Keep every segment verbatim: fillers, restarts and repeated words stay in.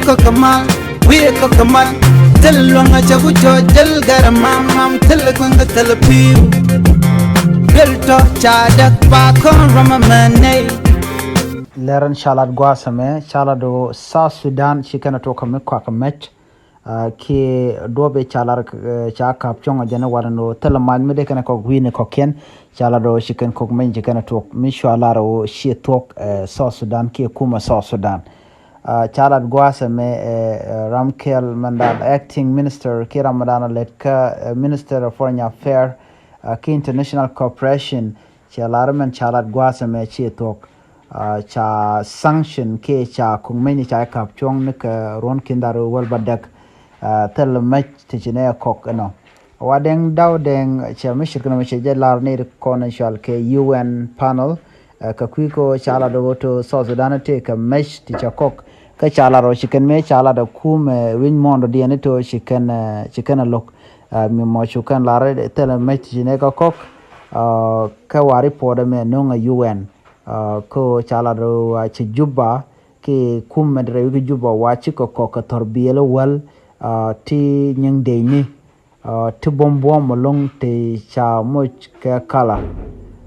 Kɔk kɛ mal, wi̱i̱ kɔk kɛ mal. Thil luäŋ a cɛ ku cɔ jäl gɛr mam mam, thil kueŋ kɛ thil pi̱i̱u. Duel tɔ ca däk ba kɔn rɔm a mɛ nɛy. Lɛr ɛn ca lat gua̱a̱th ɛmɛ, ca lat ɣöö South Sudan ci kɛn a tuɔk kɛ mi kɔak kɛ mɛc. Ah, kiɛ duɔ̱p i̱ ca lar, eh, ca ka̱p cuɔ̱ŋ a jɛn i̱ walɛ ni ɣöö thilɛ mac mi dee kɛn ɛ kɔk wi̱i̱ni kɔ̱kiɛn. Ca lar ɣöö ci kɛn kɔk meny ci kɛn ɛ tuɔk mi cua lar ɣöö ci thuɔ̱k, eh, South Sudan kiɛ kumɛ South Sudan. Ah, ca lar gua̱a̱th ɛmɛ, eh, eh, ram kɛl mɛn dan acting minister kiɛ ram mɛn dan lɛt kä, eh, minister of foreign affairs, ah, kiɛ international cooperation. Cɛ lar mɛn ca lat gua̱a̱th ɛmɛ ci thuɔ̱k. Ah, ca sanction kiɛ ca kuŋ meny ca ka̱p cuɔ̱ŋ ni kɛ ruɔ̱n ki̱n dhar wäl ba däk. Ah, thil mɛc ti ci nɛ kɔk ɛnɔ. Wa Dɛŋ Daw Dɛŋ cɛ mi cirkɛ nɔmɔ cɛ jɛ lar ni ri kɔn cual kɛ U N panel. Ah, kɛ kui̱ ko ca lar dɔgɔ to South Sudan ti kɛ mɛc ti ca kɔk. Kä ca lar ɔ ci kɛn mëë ca lar dɔ kumɛ wi̱ny mɔɔn dɔ diɛn to ci kɛn, eh, ci kɛn a lo̱k. Ah, mi mɔ cu kɛn lar thil mɛc ti ci nɛ kɛ kɔk. Ah, kä wa report ɛmɛ no̱ŋ a U N. Ah, kä ca lat ɣöö, ah, ci Juba kiɛ kumɛ rɛy wi̱c kä Juba wa ci kɛ kɔk kɛ thɔr biɛl wäl, ah, ti nyiŋ dec ni, ah, ti buɔ̱m buɔ̱m mɛ lo̱ŋ ti ca moc kɛ kala.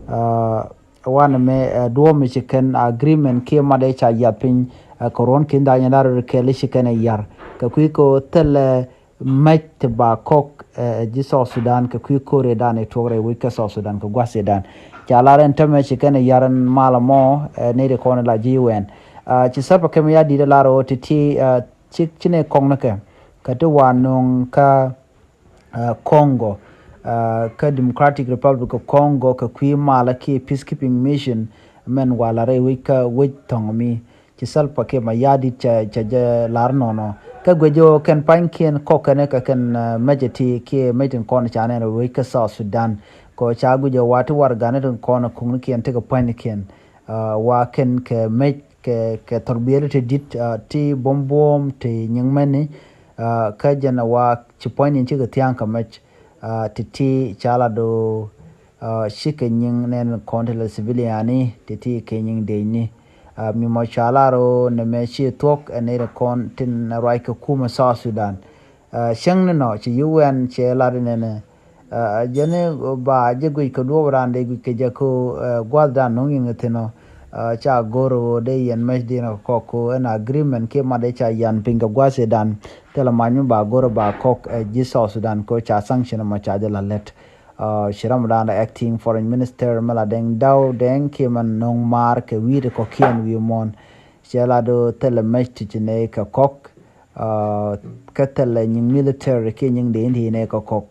Ah, wanɛ mɛ, eh, duɔ̱ɔ̱p mi ci kɛn agreement kiɛ mat dee ca yath piny, eh, kɛ ruɔ̱n ki̱n da̱a̱ nyɛ da̱a̱ rɔ kɛɛl ci kɛn ɛ yar kɛ kui̱ kɛ thilɛ mɛc ti ba kɔk, eh, ji̱ South Sudan kɛ kui̱ ko̱r i̱ dan i̱ tuɔk rɛy wec kä South Sudan kɛ gua̱th i̱ dan. Ca lar ɛn tämɛ ci kɛn i̱ yar ɛn mal ɛmɔ, eh, ni ri kɔn i̱ la ji̱ U N. Ah, ci Salva Kiir Mayardit i̱ lar ɣöö ti ti, ah, ci, ci ni kɔk ni kɛ. Kɛ ti wa nuŋ kä, ah, Congo, ah, kä Democratic Republic of Congo kɛ kui̱ mal kiɛ peacekeeping mission mɛn wa la rɛy wec kä wec thɔŋ mi. Ci Salva Kiir Mayardit cɛ, cɛ jɛ lar nɔnɔ. Kä guic jɛ ɣöö kɛn pa̱nykiɛn kɔk kɛn kɛ kɛn, eh, mɛc ti kiɛ mɛc tin kɔn ca nɛn wec kä South Sudan. Kɔ ca guic jɛ wa ti warɛgani tin kɔn kuŋnikiɛn ti kɛ pa̱nynikiɛn. Ah, wa kɛn kɛ mɛc kɛ, kɛ thɔrbiɛli ti di̱t, ah, ti buɔ̱m buɔ̱m ti nyiŋ mɛni. Ah, kä jɛn wa ci pa̱nynikiɛn cikɛ thia̱a̱ŋ kɛ mɛc. Ah, ti ti ca la do, ah, cikɛ nyiŋ nɛn kɔn ti la civilian ni, ti ti kɛ nyiŋ dec ni. Ah, mi mɔ ca la ro nɛ mɛ ci thuɔk, eh, nɛ ri kɔn tin ruac kɛ kumɛ South Sudan. Ah, cäŋ ni nɔ, ci U N cɛ lat nɛnɛ. Ah, jɛn ni ba jɛ guic kɛ duɔp ran dee guic kɛ jɛ ko, eh, guath dan nuŋ in kɛ thin nɔ. Ah, ca gor wo dee yɛn mɛc din kɛ kɔk ko ɛn agreement kiɛ mat dee ca yan piny kɛ guath idan. Thilɛ mac mi ba gor ba kɔk, eh, ji̱ South Sudan ko ca sanction mɔ ca jɛ la lɛt. Ah, ci ram dan acting foreign minister mɛ la Deng Dau Deng kiɛ mɛ no̱ŋ maar kɛ wi̱i̱ ti kɔkiɛn wi̱i̱ muɔ̱ɔ̱n. Cɛ la do thilɛ mɛc ti ci nɛy kɛ kɔk. Ah, kä thilɛ nyiŋ military kiɛ nyiŋ dee in ti nɛy kɛ kɔk.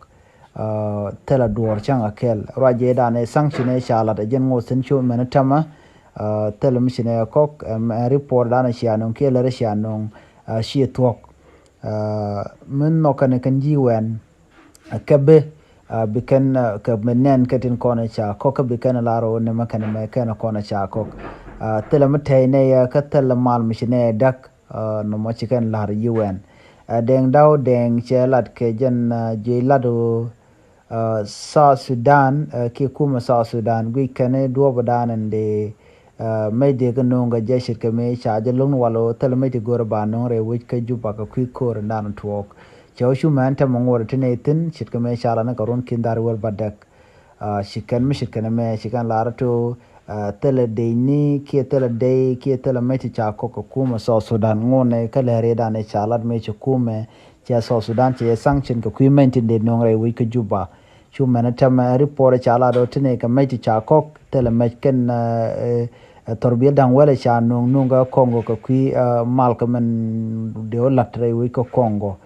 Ah, thilɛ duɔ̱ɔ̱r cäŋ a kɛl. Ruac jɛ dan ɛ sanction ɛ ca lat ɛ jɛn ŋoth thin cu mɛn tämɛ. Ah, thilɛ mi ci nɛy kɛ kɔk, ɛm, ɛn report dan ɛ cia no̱ŋ kiɛ lär ɛ cia no̱ŋ, ah, ci thuɔ̱k. Ah, min nhɔk kɛn kɛn ji̱ wɛn. Kɛ bi, ah, bi kɛn, ah, kɛ bi nɛn kɛ tin kɔn ca kɔk, kɛ bi kɛn lar ɣöö ni mɛ kɛn mɛ kɛn kɔn ca kɔk. Ah, thilɛ mi tɛy nɛ yɛ kä thilɛ mal mi ci nɛ däk, ah, nɔmɔ ci kɛn lar U N. Ah, Deng Dau Deng cɛ lat kɛ jɛn, ah, juey lat ɣöö, ah, South Sudan, ah, kiɛ kumɛ South Sudan guic kɛn duɔ̱ɔ̱p dan in dee, ah, mec dee kä no̱o̱ŋ kɛ jɛ ce̱tkɛ mëë ca jɛ lo̱ŋ wal ɣöö thilɛ mec ti go̱o̱rɛ ba no̱o̱ŋ rɛy wec kä Juba kɛ kui̱ ko̱o̱r in dan tuɔɔk. Cɛ wä cu mɛn tɛmɛ ŋuɔ̱t ti nɛy thi̱n ce̱tkɛ mëë ca la ni kɛ run ki̱n dhar wäl ba däk. Ah, ci kɛn mi ce̱tkɛ ni mɛ ci kɛn lar to, ah, thilɛ dec ni kiɛ thilɛ dec kiɛ thilɛ mec ti ca kɔk kɛ kumɛ South Sudan ŋuɔ̱t nɛ kä lɛr idan in ca lat mëë ci kumɛ cɛ South Sudan cɛ jɛ sanction kɛ kui̱ mɛn tin dee no̱o̱ŋ rɛy wec kä Juba. Cu mɛn tɛmɛ report ca lat ɔ ti ni kɛ mɛc ti ca kɔk thilɛ mɛc kɛn, eh, eh, thɔrbiɛl da̱ŋ wɛlɛ ca nuŋ nuŋ kɛ Congo kɛ kui̱, eh, mal kɛ mɛn dee wä lat rɛy wec kɛ Congo.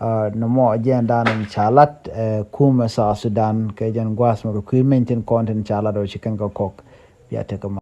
Ah, nɔmɔ jɛn dan in ca lat, eh, kumɛ South Sudan kɛ jɛn gua̱a̱th mɛ kɛ kui̱ mɛn tin kɔn tin ca lat ɔ ci kɛn kɛ kɔk. Bia tekɛ ma.